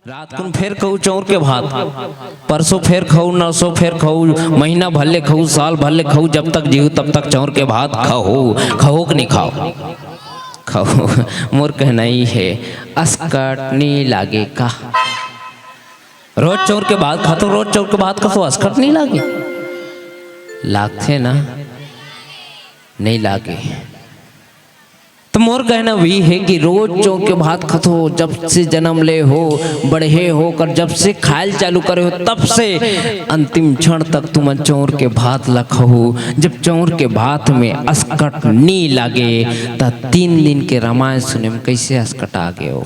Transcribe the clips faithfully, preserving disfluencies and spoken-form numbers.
रात कुन फेर खाहू चाउर के भात, परसों फेर खाहू, नरसों फेर खाहू, महीना भर ले खाहू, साल भर ले खाहू, जब तक जीहू तब तक चाउर के भात खाहू, खाहू कि नहीं खाहू? खाहू। मोर कहना ये हे, असकट नहीं लागे का? रोज चाउर के भात खाथो, रोज चाउर के भात खाथो, असकट नहीं लागे? लागथे ना? नहीं लागे। त मोर कहना भी हे कि रोज चाउर के भात खाथो, जब से जनम ले हो, बड़े हो कर जब से खायल चालू करे हो, तब से अंतिम क्षण तक तुमन चाउर के भात ला खाहू। जब चाउर के भात में असकट नी लागे, त तीन दिन के रामायण सुने में कैसे असकटा गे हो?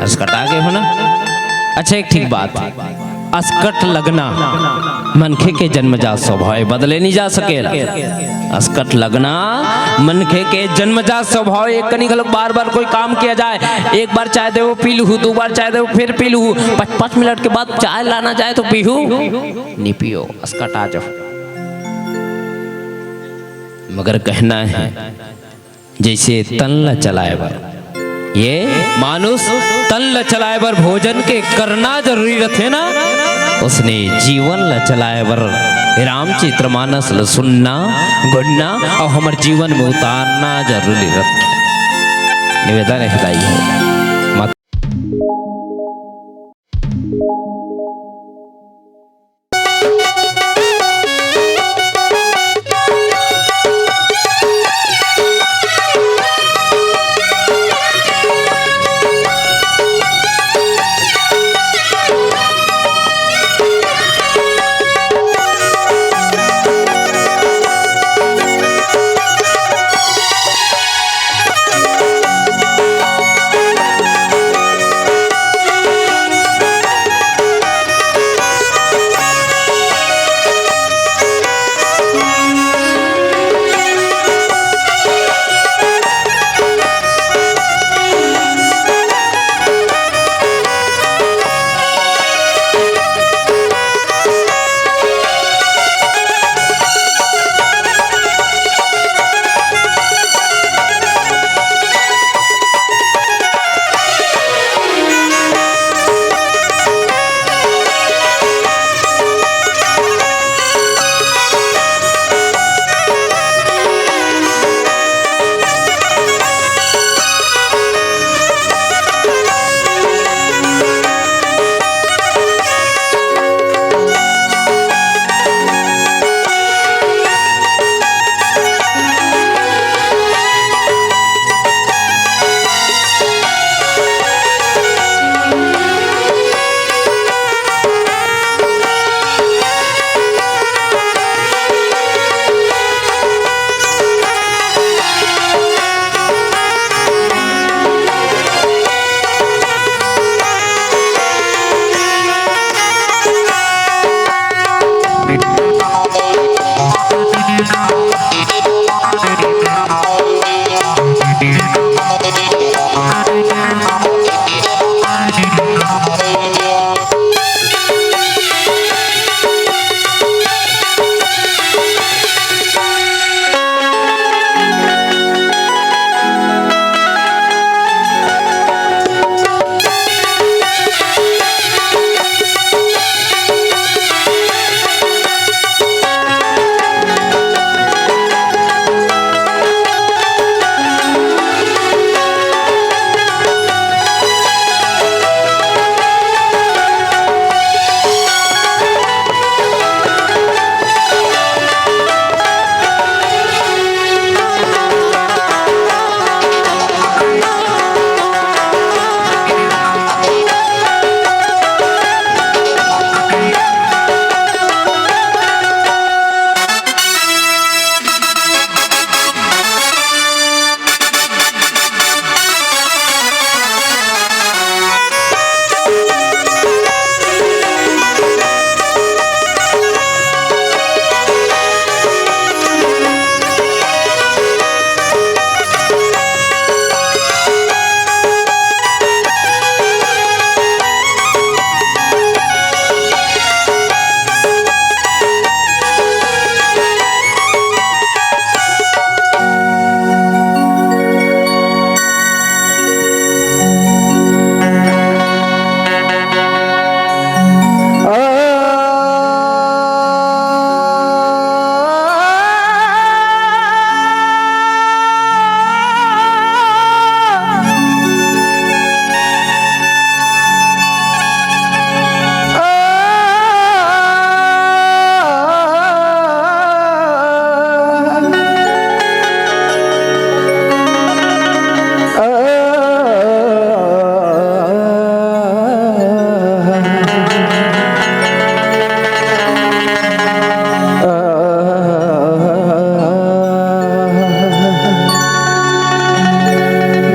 असकटा गे हो ना? अच्छा, एक ठीक बात हे। असकट लगना मनखे के जन्मजात स्वभाव हे, बदले नहीं जा सकेला। असकट लगना मनखे के जन्मजात स्वभाव हे। एक कनी घलोक बार बार कोई काम किया जाए, एक बार चाय देवो पी लूहू, दो बार चाय देवो फिर पी लूहू, पाँच पाँच मिनट के बाद चाय लाना जाए तो पीहू, नहीं पीहू, असकटा जाहू। मगर कहना हे, जैसे तन ला चलाए बर, ये मानुष तन ला चलाए बर भोजन के करना जरूरी रथे ना, उसने जीवन ला चलाए बर हे रामचरितमानस ला सुनना, गुनना अउ हमर जीवन में उतारना जरूरी रथे। निवेदन हे दाई हो। मत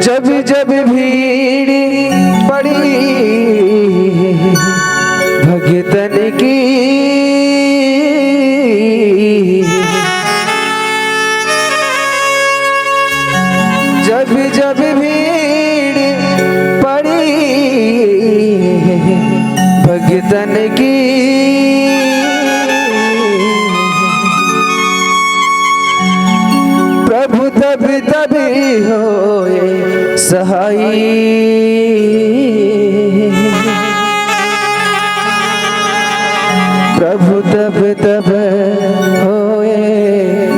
जब जब भीड़ पड़ी भगतन की, जब जब भीड़ पड़ी भगतन की, प्रभु तब तब होए सहाय। प्रभु तब तब होए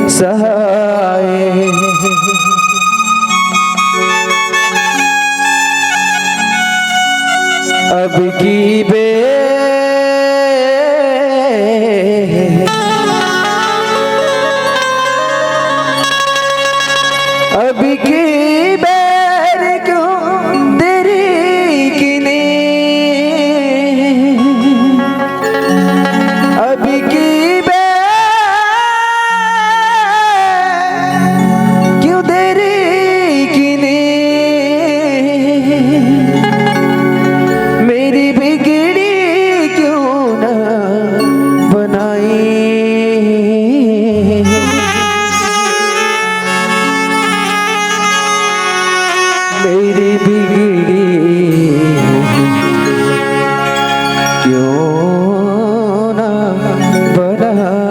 सहाय। अब की बे अब की बेर क्यों देरी किनी, अब की बेर क्यों देरी किनी, मेरी बिगड़ी क्यों ना बनाई। मेरी बिगड़ी क्यों ना बनाए।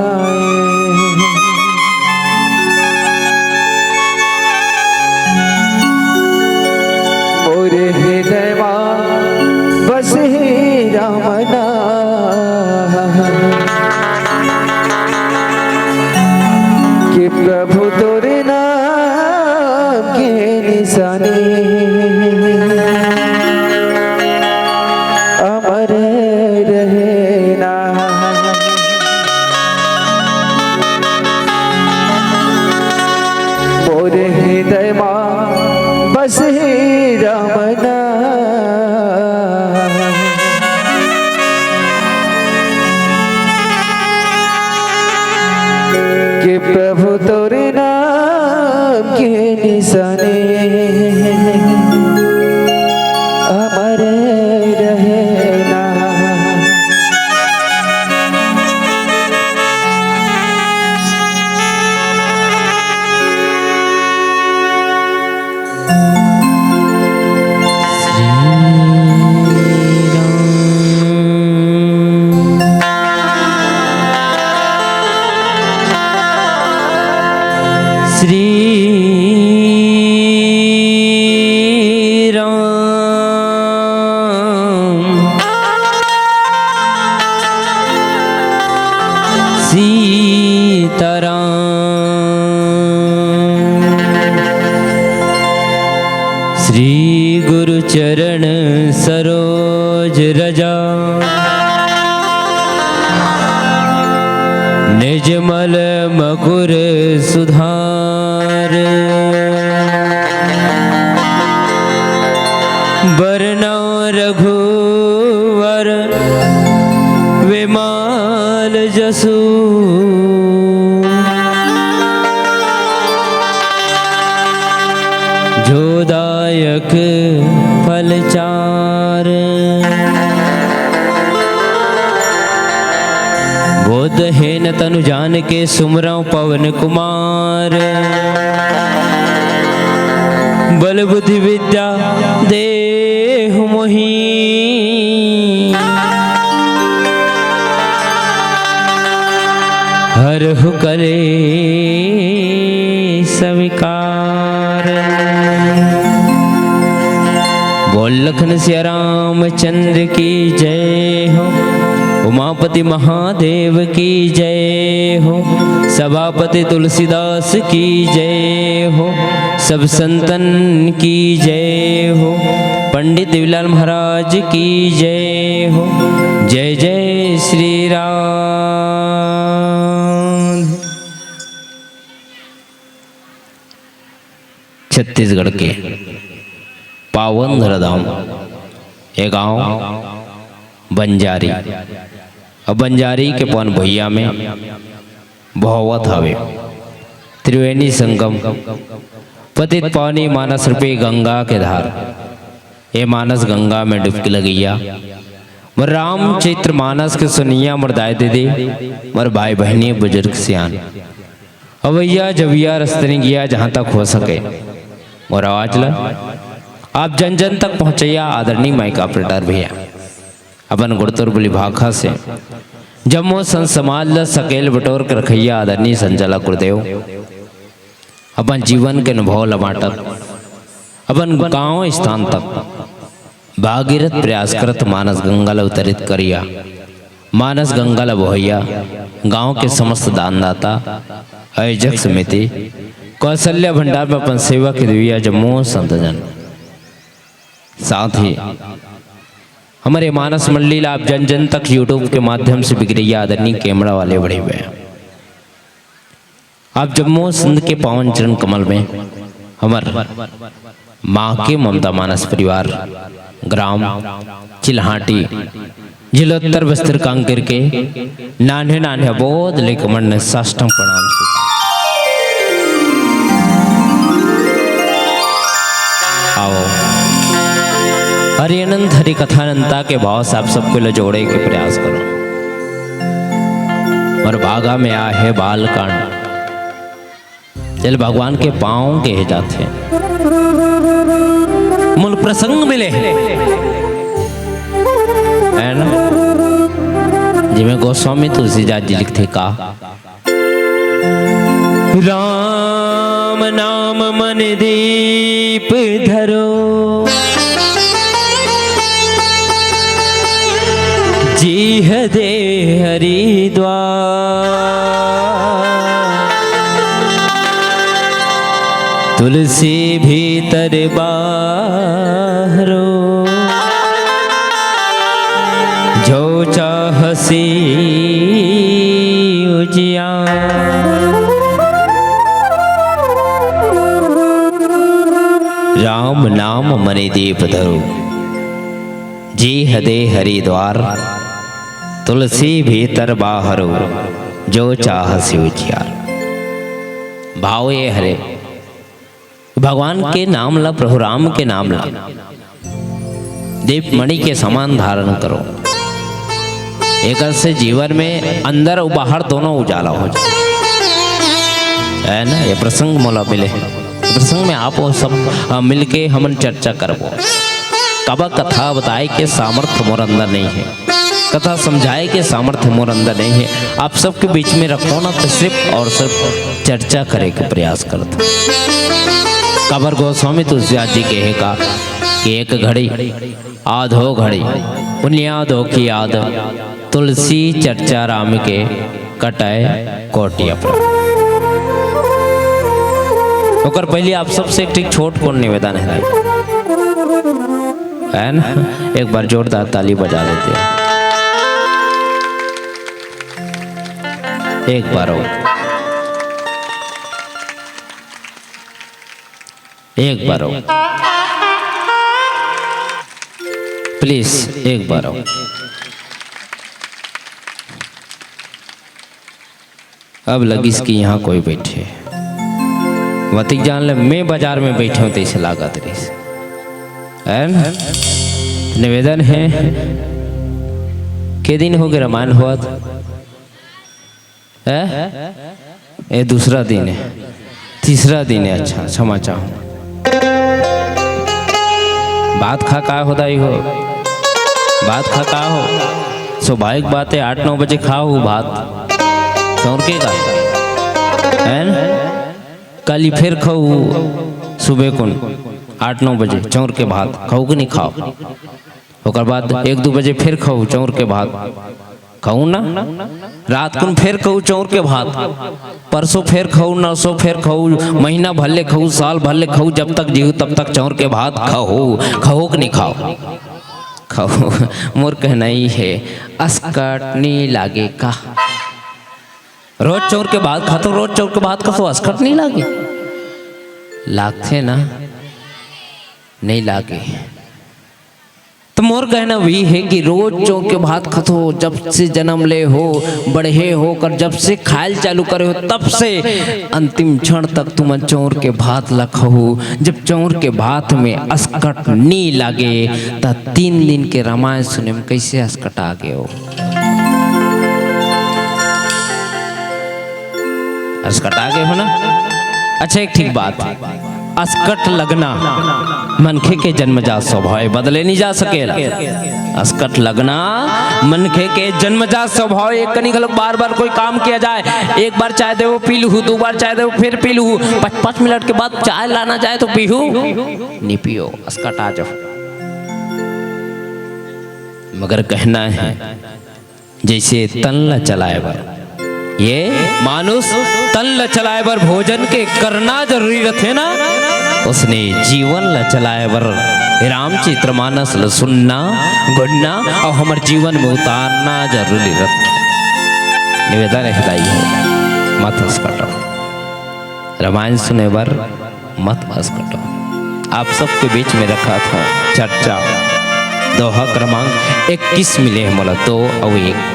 मोरे हृदय मा बस हीरा मना कि प्रभु तोरे नाम के निशानी अमर रहे ना। मोरे हृदय मा बस हीरा मना कि प्रभु तोरे नाम के निशानी अमर रहे ना। श्री राम सीताराम। श्री गुरु चरण सरोज रजा, निज मल मकुर सुधार। बरनउँ रघुवर विमल जसु, जो दायक फल चार। बोधहीन तनु जानिके सुमिरउँ पवन कुमार। बल बुद्धि विद्या देहु मोहि, हरहु कलेस विकार। बोल लखन सिया रामचंद्र की जय हो, उमापति महादेव की जय हो, सभापति तुलसीदास की जय हो, सब संतन की जय हो, पंडित देवीलाल महाराज की जय हो। जय जय श्री राम। छत्तीसगढ़ के पावन धराधाम, ये गांव बंजारी, अब बंजारी के पवन भुइयां में बहवत हवे त्रिवेणी संगम। पतित पावनी मानस रूपी गंगा के धार, ए मानस गंगा में डुबकी लगइया। मोर रामचरित मानस के सुनइया, मोर दाई दीदी, मोर भाई बहिनी, बुजुर्ग सियान, अवइया जवइया रस्तनी गिया, जहाँ तक हो सके मोर आवाज ला आप जन जन तक पहुँचइया आदरणीय माइक ऑपरेटर भैया। अपन गुड़तुर बोली भाखा से जम्मो संत समाज ला सकेल बटोर के रखइया आदरणीय संचालक गुरुदेव, अपन जीवन के अनुभव ला बांटत, अपन गांव स्थान तक भागीरथ प्रयास करत मानस गंगा ला उतरित करिया, मानस गंगा ला बोहइया, गांव के समस्त दानदाता, आयोजक समिति, कौशल्या भंडार में अपन सेवा के देविया जम्मो संतजन, साथ ही हमर ए मानस मंडली ला आप जन जन तक YouTube के माध्यम से बिगड़ैया आदरणीय कैमरा वाले बड़े हुए हैं। आप जम्मो संत के पावन चरण कमल में हमर माँ के ममता मानस परिवार, ग्राम चिल्हाटी, जिला उत्तर बस्तर कांकेर के नान्हे नान्हे बोध लेके मन ने साष्टांग प्रणाम से आओ। हरि अनंत हरि कथा अनंता के भाव से आप सबको ले जोड़े के प्रयास करो। और भागा में आ है बाल कांड, चल भगवान के पाँव के जाथे। मूल प्रसंग मिले है ना, जिमें गोस्वामी तुलसीदास जी लिखथे का, राम नाम मन दीप धरो, जीह दे हरि द्वार। तुलसी भीतर बाहरो, जो चाहसी उजियार। राम नाम मनि दीप धरो, जीह दे हरि द्वार। तुलसी भीतर बाहरो, जो चाहसी उजियार। भाव ये हरे, भगवान के नाम ला, प्रभु राम के नाम ला दीप मणि के समान धारण करो। एकर से जीवन में अंदर अउ बाहर दोनों उजाला हो जाए, है ना? ये प्रसंग मोला मिले, ये प्रसंग में आप वो सब, अ, मिलके हमन चर्चा करबो। काबर कथा बताए के सामर्थ्य मोर अंदर नहीं है, कथा समझाए के सामर्थ्य मोर अंदर नहीं है। आप सबके बीच में रखो ना, तो सिर्फ और सिर्फ चर्चा करे के प्रयास करत। काबर गोस्वामी तुलसीदास जी कहे का कि एक घड़ी आधो घड़ी पुनिया दो की याद, तुलसी चर्चा राम के कटाए कोटि अपराध। ओकर पहले आप सबसे एक ठीक छोट कोन निवेदन है, है ना? एक बार जोरदार ताली बजा देते हैं। एक बार और। एक बार और। प्लीज, एक बार और। अब लगिस कि यहाँ कोई बैठे। वतिक जान ले, मैं बाजार में बैठे हूँ, तैसे लागत रहिस। है ना? निवेदन है, के दिन हो गए रामायण हुआ था? है? ये दूसरा दिन है, तीसरा दिन है। अच्छा, क्षमा चाहूँ। भात खा का हो दाई हो? भात खा का हो? स्वाभाविक बात है, आठ नौ बजे खाओ भात। चौर के का? है ना? काली फिर खाओ सुबह कुन आठ नौ बजे चौर के भात खाओ कि नहीं खाओ? ओकर बाद एक दू बजे फिर खाओ चौर के भात। खाऊ ना, रात कुन फेर खाऊ चौर के भात, परसों फेर खाऊ, नरसों फेर खाऊ, महीना भर ले खाऊ, साल भर ले खाऊ, जब तक जीव तब तक चौर के भात खाऊ। खाऊ कि नहीं खाओ? खाऊ। मोर कहना ही है, असकट नहीं लागे का? रोज चौर के भात खातो, रोज चौर के भात खातो, असकट नहीं लागे? लागथे ना, नहीं लागे। तो मोर कहना भी हे कि रोज चौर के भात खथो, जब से जनम ले हो, बड़े हो कर जब से खायल चालू करे हो, तब से अंतिम क्षण तक तुमन चौर के भात ल खहू। जब चौर के भात में असकट नी लागे, त तीन दिन के रामायण सुने में कैसे असकटा गे हो? असकटा गे हो ना? अच्छा, एक ठीक बात, असकट लगना मनखे के जन्मजात स्वभाव हे, बदले नी जा सकेला। असकट लगना मनखे के जन्मजात स्वभाव हे। एक कनी घलोक बार-बार कोई काम किया जाए, एक बार चाय देवो पी लूहू, दू बार चाय देवो फिर पी लूहू, पाँच, पाँच मिनट के बाद चाय लाना जाए तो पीहू, नी पीहू, असकटा जाहू। मगर कहना हे, जैसे तन ल चलाए बर, ये मानुष तन ल चलाए बर भोजन के करना जरूरी रथे ना, उसने जीवन ल चलाए बर रामचरितमानस ल सुनना, गुनना अउ हमर जीवन में उतारना जरूरी रथे। निवेदन हे दाई हो, मत असकटव। रामायण सुने बर मत असकटव। आप सबके बीच में रखत हों चर्चा, दोहा क्रमांक इक्कीस मिले हे मोला, दो अउ एक।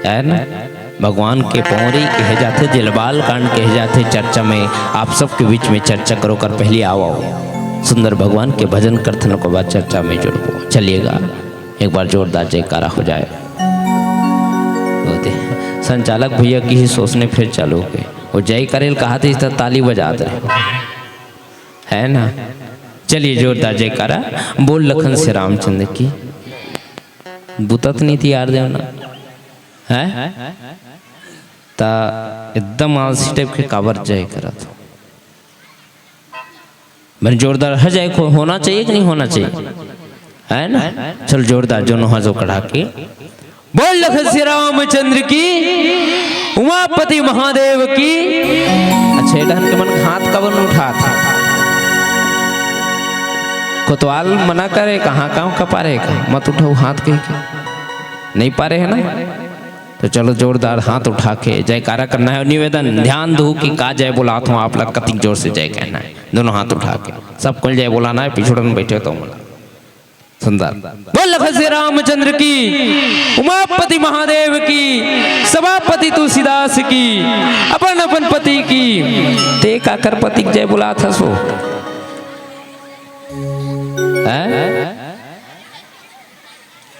हे ना? भगवान के पौंरी कहे जाथे, जेला बाल कांड कहे जाथे। चर्चा में आप सबके बीच में चर्चा करो कर पहली आओ, आओ। सुंदर भगवान के भजन करथन, ओकर बाद चर्चा में जुड़बो। चलिएगा, एक बार जोरदार जयकारा हो जाए। वो दे, संचालक भैया की ही सोचने फिर चालू हो गए। वो जय करेल कहा थे, इस तरह ताली बजात रहे, है ना? चलिए, जोरदार जयकारा। बोल लखन से रामचंद्र की। बुतत नहीं थी यार देवना, है? ता एकदम आलसी टाइप के काबर जय करत हो। बने जोरदार है, जय को होना चाहिए कि नहीं होना चाहिए? है ना? चल जोरदार, जोनो हाथ जो कढ़ा के बोल लखन श्री रामचंद्र की, उमापति महादेव की। अच्छा, ए डहन के मन हाथ काबर नहीं उठात? कोतवाल मना करे, कहाँ काम का पारे का? मत उठाओ हाथ कह के। नहीं पारे है ना? तो चलो जोरदार हाथ उठा के जयकारा करना है। निवेदन, ध्यान दो कि का जय बोलात हों आप ला, कतिक जोर से जय कहना है। दोनों हाथ उठा के सब कोई जय बोलाना है, पिछुड़न बैठे तो मला। सुंदर। बोल लखन श्री रामचंद्र की, उमापति महादेव की, सभापति तुलसीदास की, अपन अपन पति की। ते काकर पति के जय बोलात हस ओ? हैं?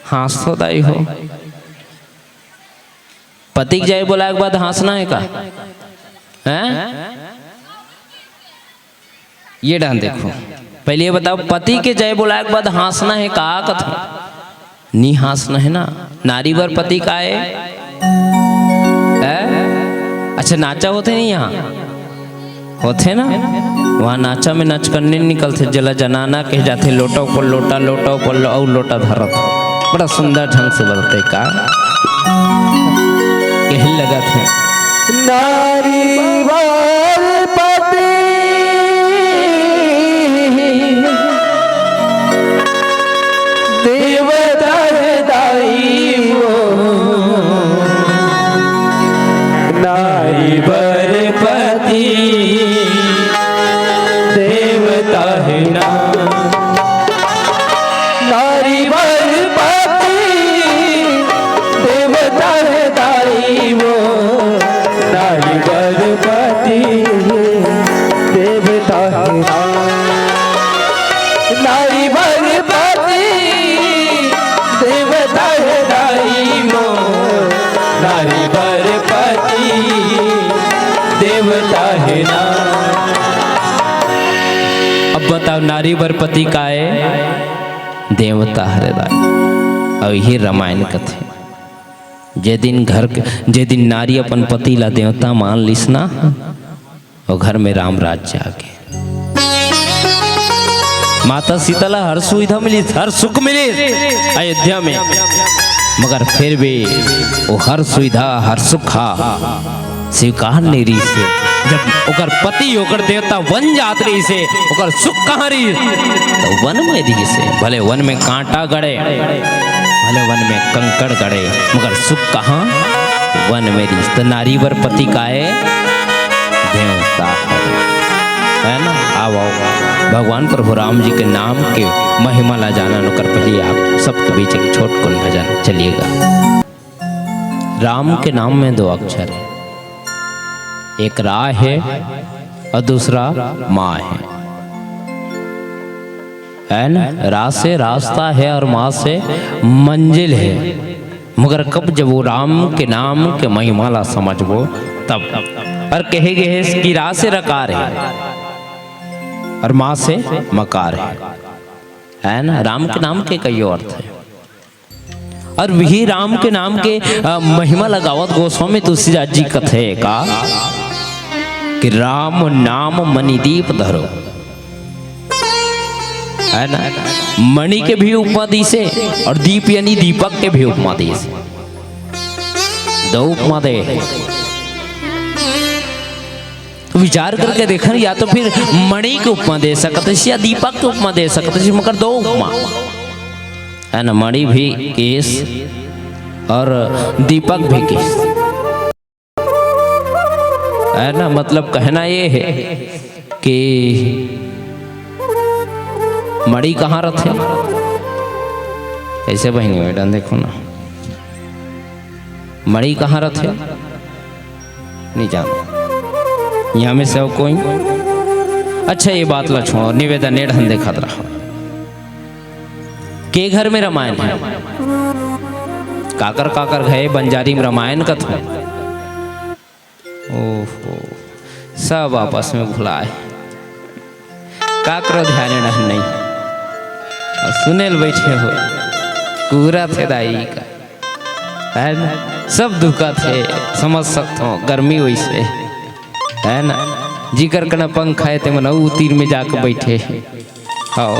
हाँसथो दाई हो। पति के जय बोलाए के बाद हाँसना हे का? हैं? ये डहन देखो, पहले ये बताओ, पति के जय बोलाए के बाद हाँसना हे का कथों? नी हाँसना हे ना। नारी बर पति का हे? हैं? अच्छा, नाचा होथे नहीं यहाँ? होथे ना, वहाँ नाचा में नचकन्नी निकलथे, जेला जनाना कहे जाथे। लोटा ऊपर लोटा, लोटा ऊपर लो-, अउ लोटा धरत, बड़ा सुंदर ढंग से बलथे का, कहे लगत हे। नारी बर पति देवता हे दाई वो, नारी बर पति देवता हे ना। नारी बर पति देवता हे दाई वो, नारी बर पति देवता हे ना। नारी बर पति देवता हे दाई वो, नारी बर पति देवता हे ना। अब बताओ, नारी बर पति का हे? देवता हरे दाई। अउ ये रामायण कथे, जे दिन घर के, जे दिन नारी अपन पति ला देवता मान लिस ना, वो घर में राम राज्य आगे। माता सीता ला हर सुविधा मिलिस, हर सुख मिलिस अयोध्या में, मगर फिर भी वो हर सुविधा, हर सुख हा स्वीकार नहीं रहिस हे। जब ओकर पति ओकर देवता बन जात रहिस हे, ओकर सुख कहाँ रहिस? तो वन में रहिस हे। भले वन में कांटा गड़े, भले वन में कंकड़ गड़े, मगर सुख कहाँ? वन में रहिस। तो नारी बर पति का हे? देवता हरे। है ना? आओ, आओ, भगवान प्रभु राम जी के नाम के महिमा ला जानन, ओकर पहले आप सबके बीच एक छोट कुन भजन चलिएगा। राम के नाम में दो अक्षर है, एक रा है और दूसरा मा है, है ना? रा से रास्ता है और मा से मंजिल है। मगर कब जब वो राम के नाम के महिमा ला समझबो तब। और कहे गए है कि रा से रकार है और मा से मकार है, है ना? राम के नाम के कईयो अर्थ है। और वही राम के नाम के, अ, महिमा लगावत गोस्वामी तुलसीदास जी कथे का कि राम नाम मणि दीप धरो, है ना? मणि के भी उपमा दिसे और दीप यानी दीपक के भी उपमा दिसे, दो उपमा दे है। तो विचार करके देखन, या तो फिर मणि के उपमा दे सकत हस या दीपक के उपमा दे सकत हस, मगर दो उपमा, है ना? मणि भी केस और दीपक भी केस, है ना? मतलब कहना ये है कि मणि कहाँ रथे? ऐसे बहिनी, बेटा देखो ना, मणि कहाँ रथे? नहीं जानो। यहाँ में से कोई? अच्छा, ये बात ला छोड़ो, निवेदन एढ़न देखत रहो। के घर में रामायण है? काकर काकर घरे बंजारी में रामायण कथो। ओहो, सब आपस में भुलाए, काकरो ध्यान एढ़न नहीं। और सुने ल बैठे हो, पूरा थे दाई का, है ना? सब दुखा थे, समझ सकत हो, गर्मी वैसे, है ना? जिकर कना पंखा है, ते मन ऊ तीर में जाके बैठे। हाँ,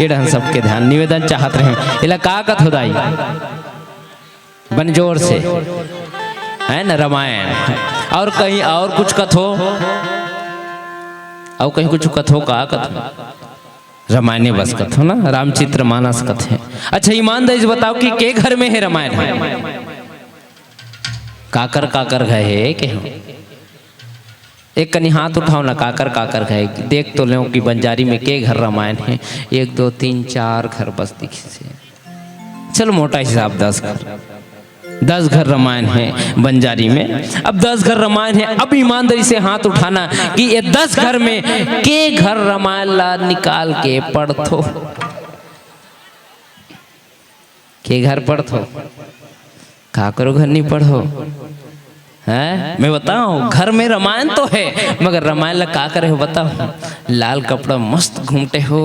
एढ़न सबके ध्यान निवेदन चाहत रहे। एला का कथो दाई? बन जोर से, है ना, रामायण। और कहीं और कुछ कथो, और कहीं कुछ कथो, का कथो? रामायणे बस कथो ना, रामचरित मानस कथे। अच्छा, ईमानदारी से बताओ कि के घर में है रामायण? काकर काकर घर है के हो? एक कनी हाथ उठाओ ना, काकर काकर घर है, देख तो लेव कि बंजारी में के घर रामायण है। एक, दो, तीन, चार घर बस दिखिसे। चलो, मोटा हिसाब दस घर, दस घर रामायण है बंजारी में। अब दस घर रामायण है, अब ईमानदारी से हाथ उठाना कि ये दस घर में के घर रामायण ला निकाल के पढ़थो, के घर पढ़थो, काकरो घर नहीं पढ़ो। हैं? मैं बताऊं, घर में रामायण तो है, मगर रामायण ला का करे हो बताओ? लाल कपड़ा मस्त घूमते हो,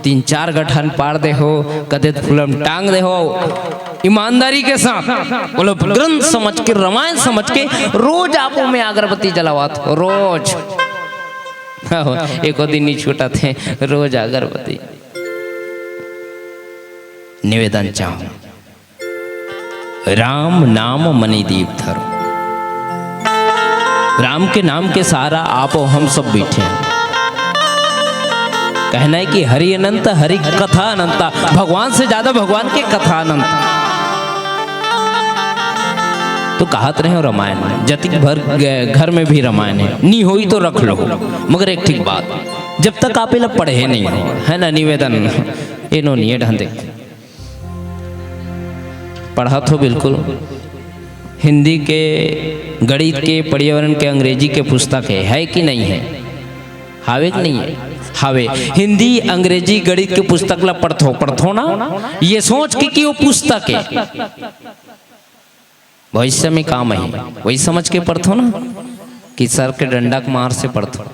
तीन चार गठन पार दे हो, कदे फुलम टांग दे हो। ईमानदारी के साथ बोलो, ग्रंथ समझ के, रामायण समझ के रोज आपो में अगरबत्ती जलावत हो, रोज। एको दिन नहीं छूटत है, रोज अगरबत्ती। निवेदन चाहूं, राम नाम मणि दीप धरो। राम के नाम के सहारा आप और हम सब बैठे हैं। कहना है कि हरि अनंत, हरि कथा अनंता, भगवान से ज्यादा भगवान के कथा अनंत। तो कहत रहे हो रामायण में, जतिक भर ग-, घर में भी रामायण है, नी होई तो रख लो, मगर एक ठीक बात, जब तक आप एला पढ़े नहीं हो, है ना, निवेदन, एनो निये ढंग दे। पढ़त हो बिल्कुल। हिंदी के, गणित के, पर्यावरण के अंग्रेजी के पुस्तक है, है कि नहीं है? हावे कि नहीं है? हावे। हिंदी, अंग्रेजी, गणित के पुस्तक ला पढ़थो, पढ़थो ना, ये सोच के कि वो पुस्तक है, भविष्य में काम है, वही समझ के पढ़थो ना कि सर के डंडा के मार से पढ़थो।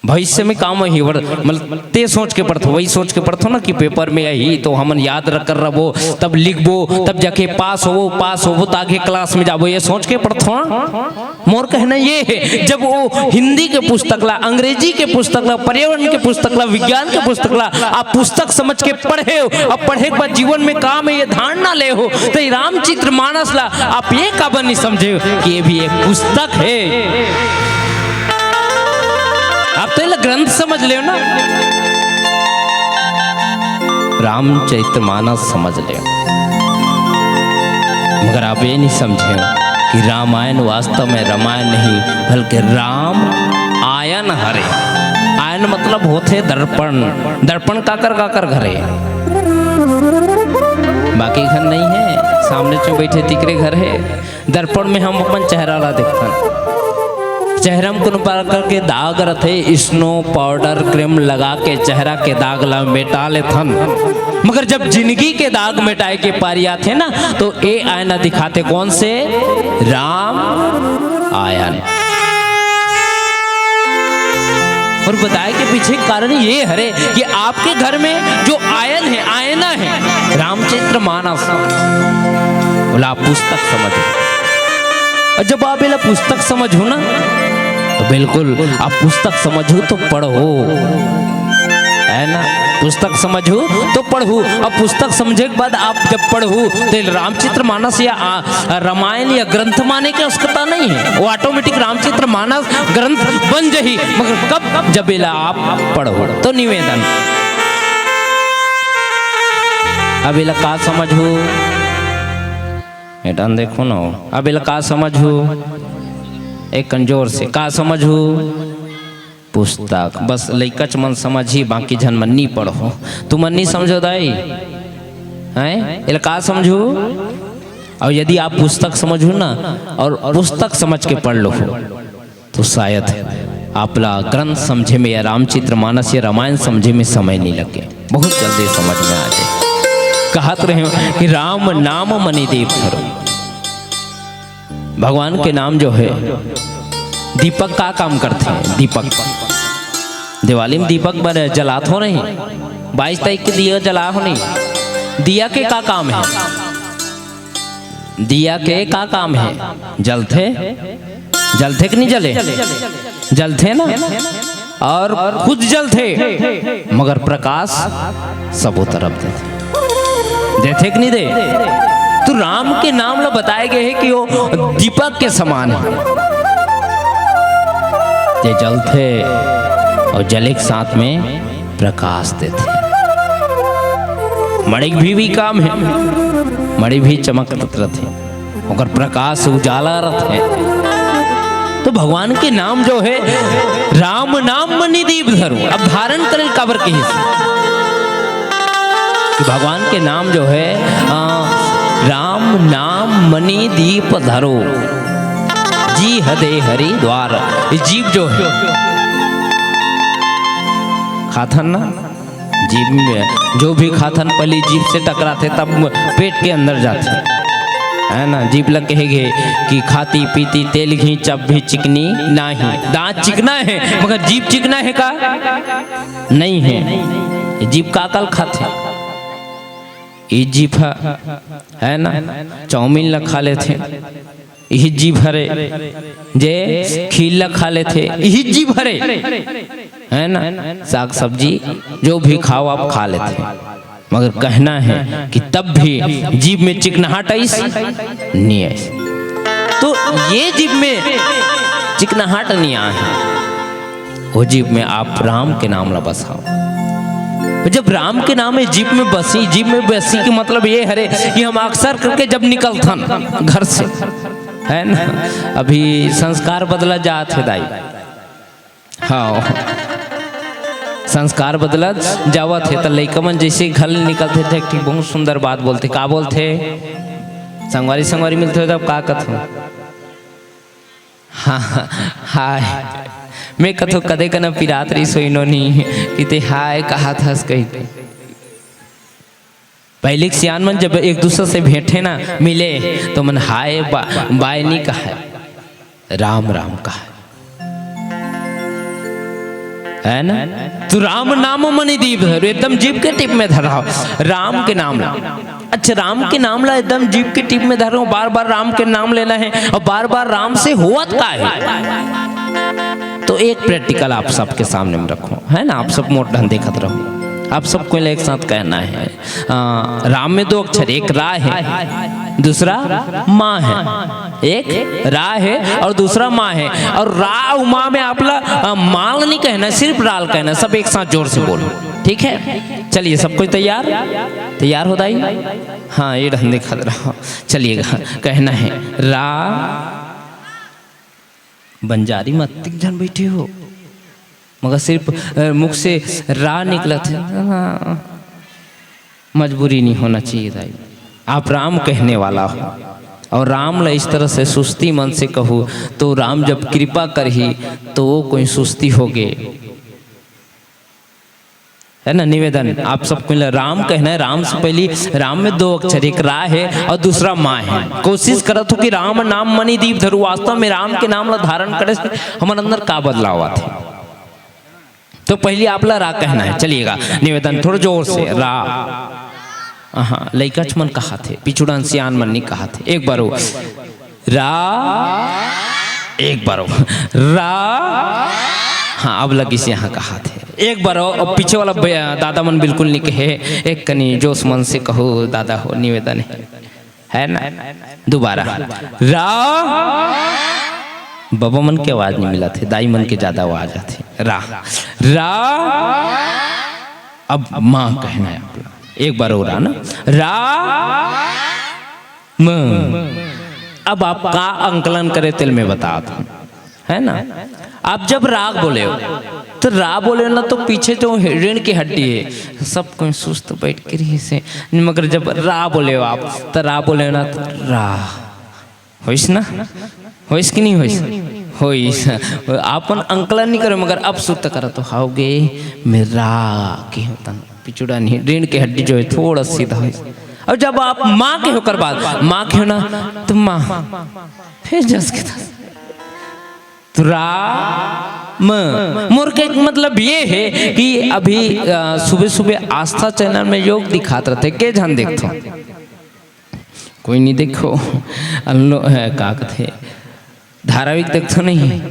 भविष्य में काम ही वर-, मतलब, ते सोच के पढ़थो, वही सोच के पढ़थो ना कि पेपर में यही तो हमन याद रख कर रहो, तब लिखबो, तब जाके पास होबो, पास होबो तो आगे क्लास में जाबो, ये सोच के पढ़थो ना। मोर कहना ये है, जब वो हिंदी के पुस्तक ला, अंग्रेजी के पुस्तक ला, पर्यावरण के पुस्तक ला, विज्ञान के पुस्तक ला आप पुस्तक समझ के पढ़े हो, अब पढ़े के बाद जीवन में काम है ये धारणा ले हो, तो ये रामचरित मानस ला आप ये काबर नहीं समझे हो कि ये भी एक पुस्तक है? आप तो ये ला ग्रंथ समझ ले हो ना, रामचरित मानस समझ ले हो, मगर आप ये नहीं समझे हो कि रामायण वास्तव में रामायण नहीं, बल्कि राम आयन हरे। मतलब होथे दर्पण। दर्पण काकर काकर घर हे? बाकी घर नहीं हे, सामने जो बैठे तिकरे घर हे। दर्पण में हम अपन चेहरा ला देखथन। चेहरा में कोनो प्रकार के दाग रथे, स्नो पाउडर क्रीम लगा के चेहरा के दाग ला मेटा लेथन। मगर जब जिंदगी के दाग मेटाए के पारी आथे ना, तो ए आयना दिखाथे। कौन से? राम आयन। और बताए के पीछे कारण ये हरे कि आपके घर में जो आयन है, आयना है, रामचरित मानस, ओला आप पुस्तक समझो। और जब आप एला पुस्तक समझो ना, तो बिल्कुल आप पुस्तक समझो तो पढ़ो, है ना? पुस्तक समझो तो पढ़ो। अब पुस्तक समझे के बाद आप जब पढ़ो, तो रामचरित मानस या आ, रामायण या ग्रंथ माने के आवश्यकता नहीं है, वो ऑटोमेटिक रामचरित मानस ग्रंथ बन जही। मगर कब? जब एला आप पढ़ो। तो निवेदन, अब एला का समझो, एडन देखो ना, अब एला का समझो, एक कन जोर से का समझो? पुस्तक। बस लइकच मन समझही, बाकी झन मन नी पढ़ो। तुमन नी समझो दाई, हैं? एला का समझो? और यदि आप पुस्तक समझो ना और पुस्तक समझ के पढ़ लो, तो शायद आपला ग्रंथ समझे में या रामचरित मानस या रामायण समझे में समय नहीं लगे, बहुत जल्दी समझ में आ जाए। कहत रहे कि राम नाम मनि दीप धरो। भगवान के नाम जो है, दीपक का काम करथे? दीपक, दिवाली में दीपक बर जलात हो नहीं, बाईस तारीख के दिया जला हो नहीं, दिया के का काम है? दिया के का काम है? जलथे, जलथे कि नहीं जले? जलथे ना, और खुद जलथे, मगर प्रकाश सबो तरफ देथे। देथे कि नहीं दे? तो राम के नाम ला बताए गए है कि वो दीपक के समान है, जे जलथे और जले के साथ में प्रकाश देथे। मणिक भी, भी काम है, मणि भी चमकत रथे, ओकर प्रकाश उजाला रथे। तो भगवान के नाम जो है, राम नाम मनि दीप धरो। अब धारण करे काबर कहिस कि भगवान के नाम जो है, आ, राम नाम मनि दीप धरो, जीह दे हरि द्वार। ये जीभ जो है, खाथन ना, जीभ में जो भी खाथन पहली जीभ से टकराथे तब पेट के अंदर जाथे, है ना। जीभ ला कहे गे कि खाती पीती तेल घी चब भी चिकनी नाही। दांत चिकना है मगर जीभ चिकना है का? नहीं है। ये जीभ का कल खाथे? ये जीभ ह, है ना, चाउमीन ला खा लेथे, इही जीभ हरे, जे खीर ला खा लेथे, इही जीभ हरे, है ना? साग सब्जी जो भी खाओ आप खा लेथे, मगर कहना है कि तब भी जीभ में चिकनाहट आइस, नहीं आइस। तो ये जीभ में चिकनाहट नहीं आए, वो जीभ में आप राम के नाम ला बसाओ। जब राम के नाम है जीभ में बसी, जीभ में बसी के मतलब ये हरे कि हम अक्सर करके जब निकलथन घर से, है ना, अभी संस्कार बदला जात है दाई। हाँ, संस्कार बदला जावत है, त लइका मन जैसे घर ले निकलथे, ठीक, ठीक, बहुत सुंदर बात बोलथे। का बोलथे? संगवारी, संगवारी मिलथे तब का कथो? हाँ, हाय। मैं कथो कदे कना पिरात रही सोई नोनी, कि ते हाय कहा थस कही। पहले के सियान मन जब एक दूसरे से भेंटे ना, मिले, तो मन हाय बा-, बाय नहीं कहा, राम राम कहा, है ना? तो राम नाम मनि दीप धरो, एकदम जीभ के टिप में धराओ राम के नाम ला। अच्छा, राम के नाम ला एकदम जीभ के टिप में धरो, बार बार राम के नाम लेना है और बार बार राम से होवत का है? तो एक प्रैक्टिकल आप सबके सामने में रखो, है ना, आप सब मोर ढंग देखत रहो, आप सबको एक साथ कहना है। आ, राम में दो अक्षर, एक रा है, दूसरा मा है। एक रा है और दूसरा मा है। और रा अउ मा में आप ला, आ, माल नहीं कहना, सिर्फ राल कहना। सब एक साथ जोर से बोलो, ठीक है? चलिए, सब कोई तैयार? तैयार हो दाई? हाँ, ये ढंग देखत रहो। चलिएगा, कहना है रा। बंजारी मत, अतिक झन बैठे हो। मगर सिर्फ, अ, मुख से रा निकलत हे। हाँ, मजबूरी नहीं होना चाहिए दाई। आप राम कहने वाला हो और राम ला इस तरह से सुस्ती मन से कहू, तो राम जब कृपा करही, तो वो कोई सुस्ती होगे। है ना, निवेदन आप सब कोई ला राम कहना है। राम से पहली, राम में दो अक्षर, एक रा है और दूसरा मा है। कोशिश करत हो कि राम नाम मणि दीप धरू, वास्तव में राम के नाम ला धारण करे से हमर अंदर का बदलाव आथे। तो पहली आप ला रा कहना है। चलिएगा, निवेदन थोड़ा जोर से, रा। हाँ, लइकाच मन कहाथे, पिछुड़न सियान मन नहीं कहाथे। एक बार वो, रा, एक बार वो, रा। हाँ, अब लगी से यहाँ कहाथे। एक बार वो, अब पीछे वाला बे-, दादा मन बिल्कुल नहीं कहे, एक कनी जोश मन से कहो, दादा हो, निवेदन है, है ना? दोबारा, रा। बाबा मन के आवाज नहीं मिलत हे, दाई मन के ज्यादा आवाज आथे। रा, रा। अब मा कहना है आप ला। एक बार और, रा ना, रा, म। अब आप का अंकलन करे, तेला मैं बतात हूँ, है ना? आप जब रा बोले हो, तो रा बोले हो ना, तो पीछे जो ऋण की हड्डी है, सब कोई सुस्त बैठ के रही से, मगर जब रा बोले हो आप, तो रा बोले हो ना, तो रा। होइस ना? होइस कि नहीं होइस? होइस। आपन अंकलन नहीं करे, मगर अब सुत करत हो, हाओगे, मैं रा के होतन। पिछुड़ा नहीं, ऋण के हड्डी जो है, थोड़ा सीधा होइस। और जब आप मा के हो ओकर बाद, मा के हो ना, तो मा। फिर जस के तस। तो रा, म। मोर के मतलब ये है कि अभी, अ, सुबह सुबह आस्था चैनल में योग दिखात रहते, के झन देखथो? कोई नहीं देखो। अल्लो, है, का कथे? धारावाहिक देखथो नहीं?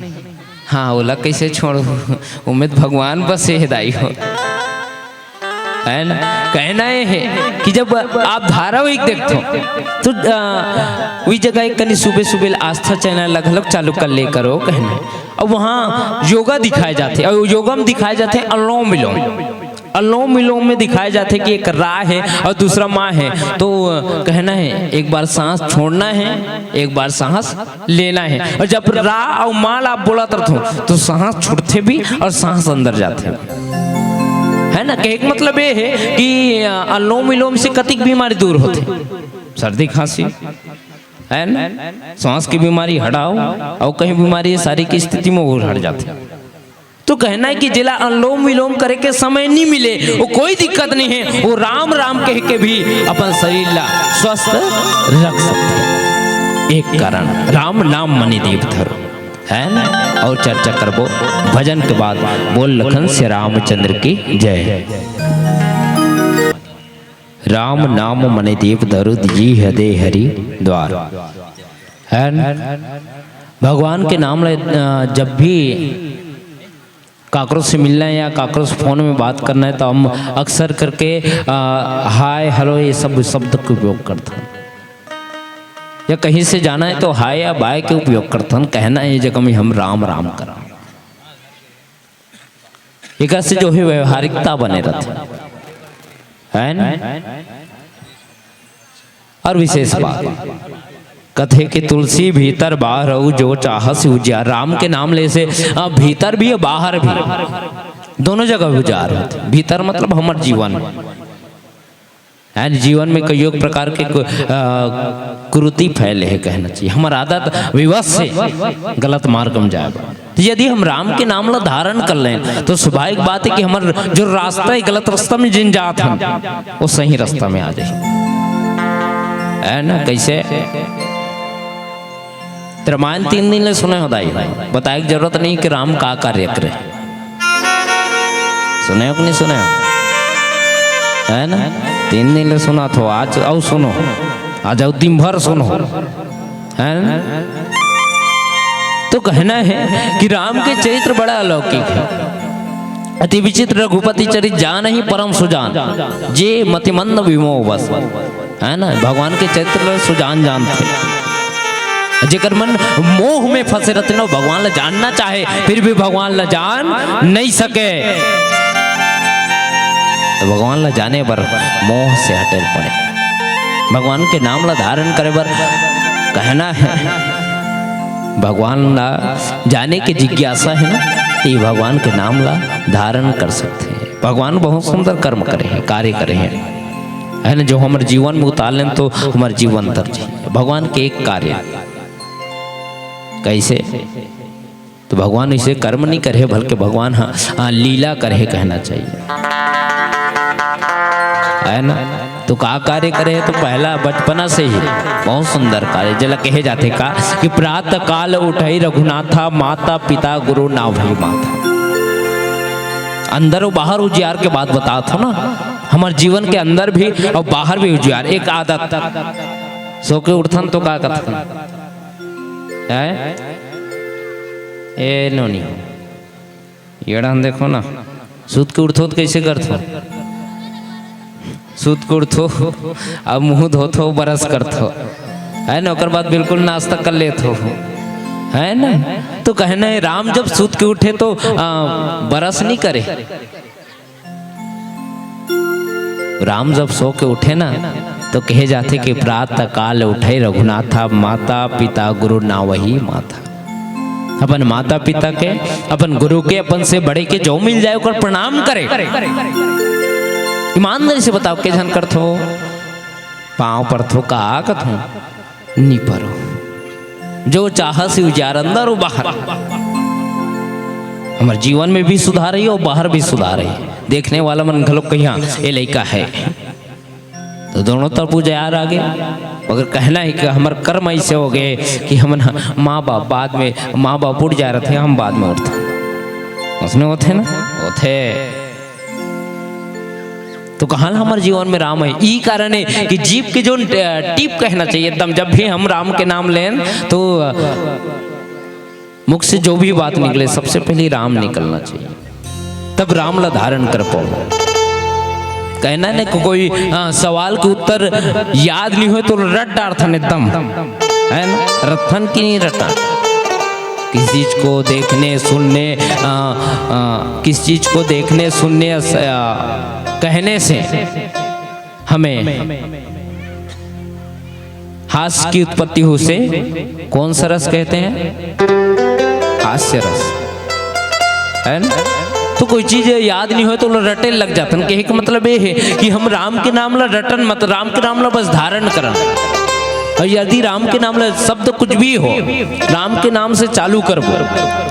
हाँ, ओला कैसे छोड़ो? ओमे तो भगवान बसे हे दाई हो। है ना? कहना ये है कि जब आप धारावाहिक देखथो, तो, अ, वही जगह एक कनी सुबह सुबह आस्था चैनल ला घलोक चालू कर ले करो, कहना। अब वहाँ योगा दिखाए जाथे, और योगा में दिखाए जाथे अनुलोम विलोम। अनुलोम विलोम में दिखाए जाथे कि एक रा है और दूसरा मा है, तो कहना है, एक बार सांस छोड़ना है, एक बार सांस लेना है। और जब रा और मा ला आप बोलत रथो, तो सांस छूटथे भी और सांस अंदर जाथे। है ना? कहे के मतलब ये है कि, अ, अनुलोम विलोम से कतिक बीमारी दूर होथे, सर्दी खांसी, है ना, सांस की बीमारी हटाओ, और कहीं बीमारी है, सारी की स्थिति में वो हट जाथे। तो कहना है कि जेला अनुलोम विलोम करे के समय नहीं मिले, वो कोई दिक्कत नहीं है, वो राम राम कह के भी अपन शरीर ला स्वस्थ रख सकते हैं। एक कारण, राम नाम मणि दीप धरो, है ना? और चर्चा करबो भजन के बाद। बोल लखन से रामचंद्र की जय। राम नाम मणि दीप धरो, जी हदे हरि द्वार। है ना? भगवान के नाम ले, अ, जब भी काकरो से मिलना है या काकरो से फोन में बात करना है, तो हम अक्सर करके, अ, हाय, हेलो, ये सब शब्द के उपयोग करथन। या कहीं से जाना है तो हाय या बाय के उपयोग करथन। कहना है ये जगह में हम राम राम करा। एकर से जो है व्यवहारिकता बने रहथे, है ना? और विशेष बात, कथे कि तुलसी भीतर बाहर अउ जो चाहस उजियार। राम के नाम ले से, अ, भीतर भी अउ बाहर भी, दोनों जगह उजियार होथे। भीतर मतलब हमर जीवन, यानी जीवन में कई एक प्रकार के कु-, अ, कुरीति फैले हे, कहना चाहिए। हमर आदत विवश हे गलत मार्ग में जाए बर। तो यदि हम राम के नाम ला धारण कर लें, तो स्वाभाविक बात है कि हमर जो रास्ता है, गलत रास्ता में जिन जात हन, वो सही रास्ता में आ जाए, है ना? कैसे? रामायण तीन दिन ले सुने हो दाई, बताए की जरूरत नहीं कि राम का कार्य करे। सुने हो कि नहीं सुने हो? है ना? तीन दिन ले सुनाथो, आज अउ सुनो, आज अउ दिन भर सुनो, है ना? तो कहना है कि राम के चरित्र बड़ा अलौकिक है, अति विचित्र रघुपति चरित जानहिं परम सुजान, जे मतिमंद विमोह बस। है ना, भगवान के चरित्र ल सुजान जानथे। जेकर मन मोह में फंसे रहते ना, भगवान ला जानना चाहे, फिर भी भगवान ला जान नहीं सके। तो भगवान ला जाने बर मोह से हटे पड़े, भगवान के नाम ला धारण करे बर कहना है। भगवान ला जाने के जिज्ञासा है ना, ये भगवान के नाम ला धारण कर सकथे। भगवान बहुत सुंदर कर्म करे हे, कार्य करे हे, है ना, जो हमर जीवन में उतार लेन तो हमर जीवन तर जाही। भगवान के एक कार्य, कैसे? तो भगवान इसे कर्म नहीं करे, बल्कि भगवान ह, हाँ, लीला करे कहना चाहिए, है ना? तो का कार्य करे? तो पहला बचपना से ही बहुत सुंदर कार्य, जेला कहे जाथे का कि प्रातः काल उठई रघुनाथा, माता पिता गुरु नावही माथा। अंदर अउ बाहर उजियार के बात बतात हव ना, हमर जीवन के अंदर भी अउ बाहर भी उजियार। एक आदत, सो के उठथन तो का कथन? हैं? ए नोनी हो, ये डाहन देखो ना, सुत के उठथो तो कैसे करथो? सुत के उठथो, अब मुंह धोथो, बरस करथो, है ना? ओकर बाद बिल्कुल नाश्ता कर लेथो, है ना? तो कहना है, राम जब सुत के उठे तो, आ, बरस नहीं करे। राम जब सो के उठे ना, तो कहे जाथे कि प्रातः काल उठई रघुनाथा, माता पिता गुरु नावही माथा। अपन माता पिता के, अपन गुरु के, अपन से बड़े के जो मिल जाए, ओकर प्रणाम करे। ईमानदारी से बताओ, के झन करथो? पाँव परथो का कथो? नी परो। जो चाहस उजियार अंदर अउ बाहर। हमर जीवन में भी सुधार हे अउ बाहर भी सुधार हे। देखने वाला मन घलोक कहिया, "ए लइका हे।" तो दोनों तरफ उजियार आगे। मगर कहना है कि हमर कर्म ऐसे हो गए कि हमन ह-, माँ बाप बाद में, माँ बाप उठ जा रहे थे, हम बाद में उठते। उसने होथे ना? होथे। तो कहाँ ला हमर जीवन में राम है? ई कारण है कि जीभ के जो, अ, टीप कहना चाहिए एकदम, जब भी हम राम के नाम लेन तो, अ, मुख से जो भी बात निकले, सबसे पहले राम निकलना चाहिए, तब राम ला धारण कर पाओ। कहना ने को-, कोई, अ, सवाल के उत्तर याद नहीं हो तो रट डारथन एकदम, है ना? रथन की नहीं रटा। किस चीज को देखने, सुनने, अ, अ, किस चीज को देखने, सुनने, अस-, अ, कहने से हमें हास्य की उत्पत्ति हो, उसे कौन सा रस कहते हैं? हास्य रस, है ना? तो कोई चीज याद नहीं हो तो रटे लग जाते हैं। कहे का मतलब ये है कि हम राम के नाम ला रटन मत, राम के नाम ला बस धारण करन। और यदि राम के नाम ला शब्द कुछ भी हो, राम के नाम से चालू करबो,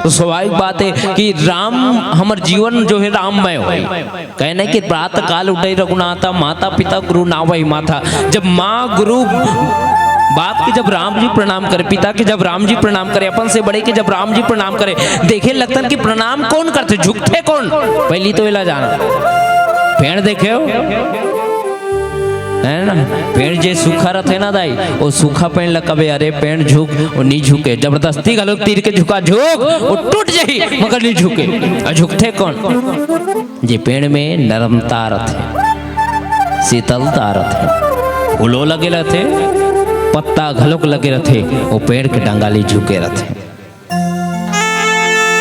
तो स्वाभाविक बात है कि राम, हमर जीवन जो है राममय हो। कहना है कि प्रातः काल उठई रघुनाथा, माता पिता गुरु नावही माथा। जब माँ गुरु बाप के जब राम जी प्रणाम करे, पिता के जब राम जी प्रणाम करे, अपन से बड़े के जब राम जी प्रणाम करे, देखे लगथन कि प्रणाम कौन करथे, झुकथे कौन? पहली तो एला जाना। पेड़ देखे हो? है ना? पेड़ जे सूखा रथे ना दाई, वो सूखा पेड़ ला कबे, "अरे पेड़ झुक," वो नहीं झुके। जबरदस्ती घलो तीर के झुका, "झुक," वो टूट जाही, मगर नहीं झुके। और झुकथे कौन? जे पेड़ में नरमता रथे, शीतलता रथे, फूलो लगे रथे, पत्ता घलोक लगे रथे, वो पेड़ के डंगाली झुके रथे।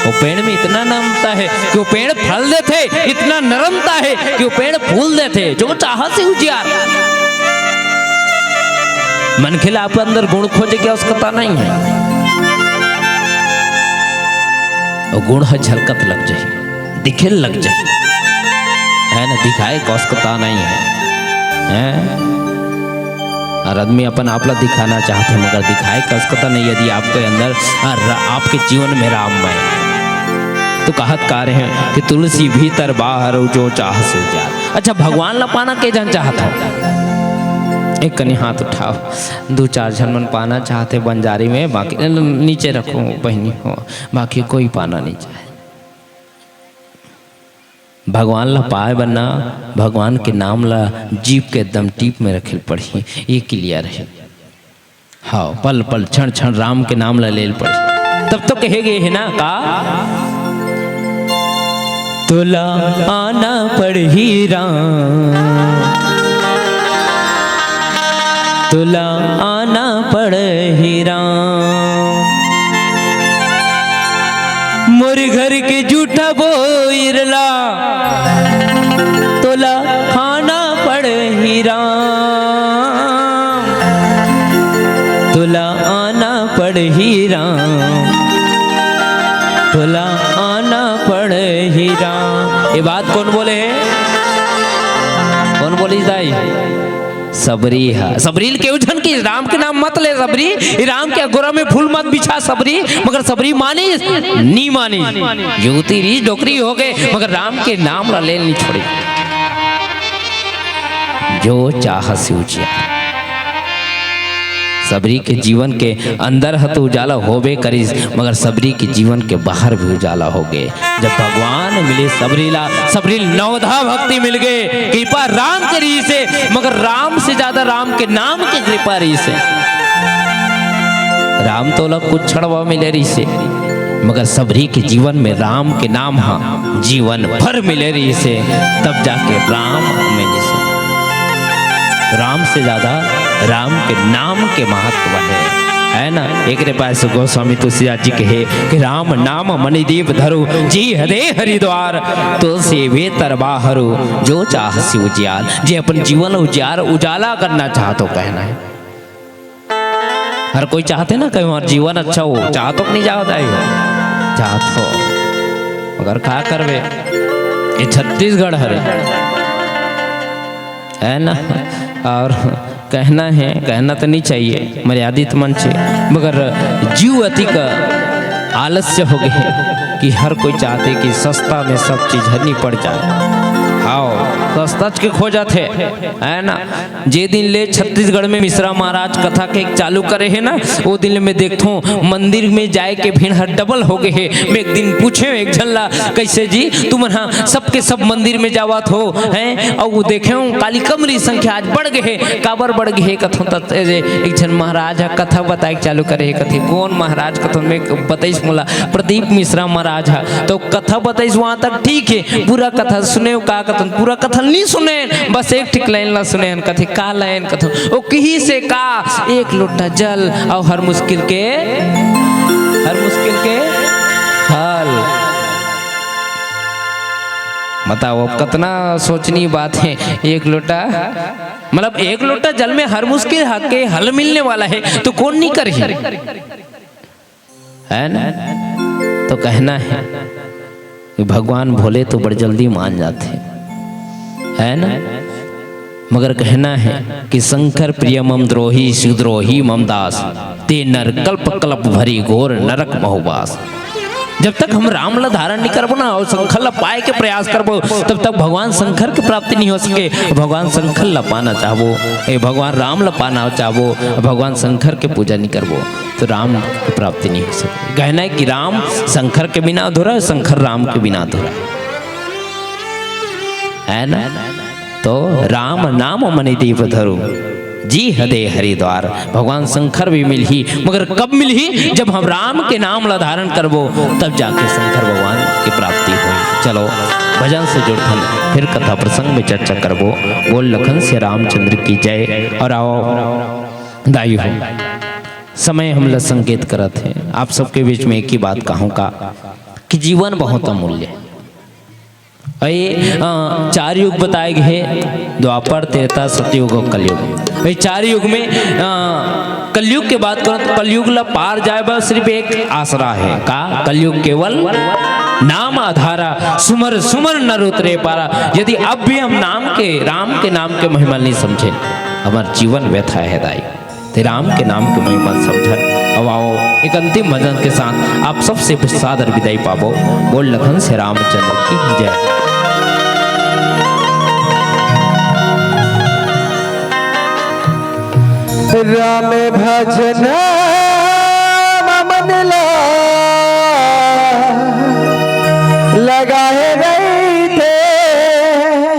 वो पेड़ में इतना नरमता है कि वो पेड़ फल देथे, इतना नरमता है कि वो पेड़ फूल देथे, जो चाहस उजियार। मनखे ला अपन अंदर गुण खोजे के आवश्यकता नहीं है, वो गुण ह झलकत लग जाही, दिखे लग जाही, है ना? दिखाए के आवश्यकता नहीं है, हैं? और आदमी अपन आप ला दिखाना चाहथे, मगर दिखाए के आवश्यकता नहीं। यदि आपके अंदर, आ, र-, आपके जीवन में राममय है, तो कहत का रहे हैं कि "तुलसी भीतर बाहर जो चाहस उजियार।" अच्छा, भगवान ला पाना के झन चाहत हो? एक कनी हाथ उठाओ। दू चार झन मन पाना चाहथे बंजारी में, बाकी नीचे रखो बहिनी हो, बाकी कोई पाना नहीं चाहे। भगवान ला पाए बर ना, भगवान के नाम ला जीभ के एकदम टीप में रखे ल पड़ही, ये clear है। हाँ, पल पल, क्षण क्षण राम के नाम ला ले ल पड़ही। तब तो कहे गए है ना का, "तोला आना पड़ही राम, तोला आना पड़ही राम।" मोर घर के जूठा बोइर ला तोला खाना पड़ही राम, तोला आना पड़ही राम, तोला आना ये बात कोन बोले हे? कोन बोलिस दाई? सबरी ह। सबरी ल केहू झन किहिस राम के नाम मत ले सबरी, ये राम के अगोरा में फूल मत बिछा सबरी, मगर सबरी मानिस? नी मानिस। युवती रिहिस डोकरी होगे, मगर राम के नाम ला ले ल नी छोड़े। जो चाहस उजियार। सबरी के जीवन के अंदर ह तो उजाला होबे करिस, मगर सबरी के जीवन के बाहर भी उजाला होगे। जब भगवान मिले सबरी ला, सबरी ल नवधा भक्ति मिलगे, कृपा राम के रिहिसे, मगर राम से ज्यादा राम के नाम के कृपा रिहिसे। राम तो ओला कुछ क्षण बर मिले रिहिसे, मगर सबरी के जीवन में राम के नाम ह जीवन भर मिले रिहिसे, तब जाके राम मिलिसे। राम से ज्यादा राम के नाम के महत्व हे, है ना? एकरे पास गोस्वामी तुलसीदास जी कहे कि "राम नाम मणिदीप धरु, जी हदे हरिद्वार, तुलसी वेतर बाहरू, जो चाहसि उजियार।" जे अपन जीवन उजियार, उजाला करना चाहत हो, कहना हे। हर कोई चाहत हे ना, कहीं हमार जीवन अच्छा हो, चाहत हो कि नहीं चाहत हे? चाहत हो, मगर का करबे, ये छत्तीसगढ़ हरे, है ना? और कहना हे, कहना तो नहीं चाहिए, मर्यादित मंच हे, मगर जीव अतिक आलस्य होगे हे कि हर कोई चाहत हे कि सस्ता में सब चीज ह निपट जाए। हाँ, सस्ता के खोजत हे, है ना? जे दिन ले छत्तीसगढ़ में मिश्रा महाराज कथा कहे चालू करे हे ना, ओ दिन ले मैं देखथों मंदिर में जाए के भीड़ हर डबल होगे हे। मैं एक दिन पूछेंव एक झन ला, "कइसे जी तुमन ह सबके सब मंदिर में जावत हो, हैं?" अउ वो देखेंव काली कमरी संख्या आज बढ़ गे हे। काबर बढ़ गे हे कथों त ए, एक झन महाराज ह कथा बताए के चालू करे हे, कथे, "कोन महाराज?" कथों मैं, बतइस मोला प्रदीप मिश्रा महाराज ह, तो कथा बतइस वहां तक ठीक हे, पूरा कथा सुनेंव का कथों, पूरा कथा नहीं सुनेन, बस एक ठिक लाइन ला सुनेन। कथे, "का लाइन?" कथों, "ओ किहिसे का, एक लोटा जल अउ हर मुश्किल के, हर मुश्किल के हल।" बताओ, अब कतना सोचनी बात हे, एक लोटा, मतलब, एक लोटा जल में हर मुश्किल ह-, के हल मिलने वाला हे, तो कोन नहीं करही? है ना? तो कहना हे कि भगवान भोले तो बड़ जल्दी मान जाथे, है ना? मगर कहना हे कि "शंकर प्रिय मम द्रोही, सुद्रोही मम दास, ते नर कल्प कल्प भरी घोर नरक महु बास।" जब तक हम राम ला धारण नहीं करबो ना अउ शंकर ला पाए के प्रयास करबो, तब तक भगवान शंकर के प्राप्ति नहीं हो सके। भगवान शंकर ला पाना चाहबो, ए, भगवान राम ला पाना चाहबो, भगवान शंकर के पूजा नहीं करबो, तो राम की प्राप्ति नहीं हो सके। कहना हे कि राम शंकर के बिना अधूरा हे, शंकर राम के बिना अधूरा हे, है ना? तो "राम नाम मणिदीप धरु, जी हदे हरिद्वार।" भगवान शंकर भी मिलही, मगर कब मिलही? जब हम राम के नाम ला धारण करबो, तब जाके शंकर भगवान की प्राप्ति होही। चलो, भजन से जुड़थन, फिर कथा प्रसंग में चर्चा करबो। बोल लखन से रामचंद्र की जय। और आओ दाई हो, समय हमला संकेत करत हे, आप सबके बीच में एक ही बात कहूँ का कि जीवन बहुत अमूल्य हे। अउ ये, अ, चार युग बताए गे हे, द्वापर, त्रेता, सतयुग अउ कलयुग। ये चार युग में, अ, कलयुग के बात करो तो कलयुग ला पार जाए बर सिर्फ एक आसरा हे। का? कलयुग केवल नाम आधारा, सुमर सुमर नर उतरे पारा। यदि अब भी हम नाम के, राम के नाम के महिमा नहीं समझे, हमार जीवन व्यथा हे दाई। ते राम के नाम के महिमा समझन। अब आओ, एक अंतिम भजन के साथ आप सबसे सादर विदाई पाबो। बोल लखन से रामचंद्र की जय। राम भजन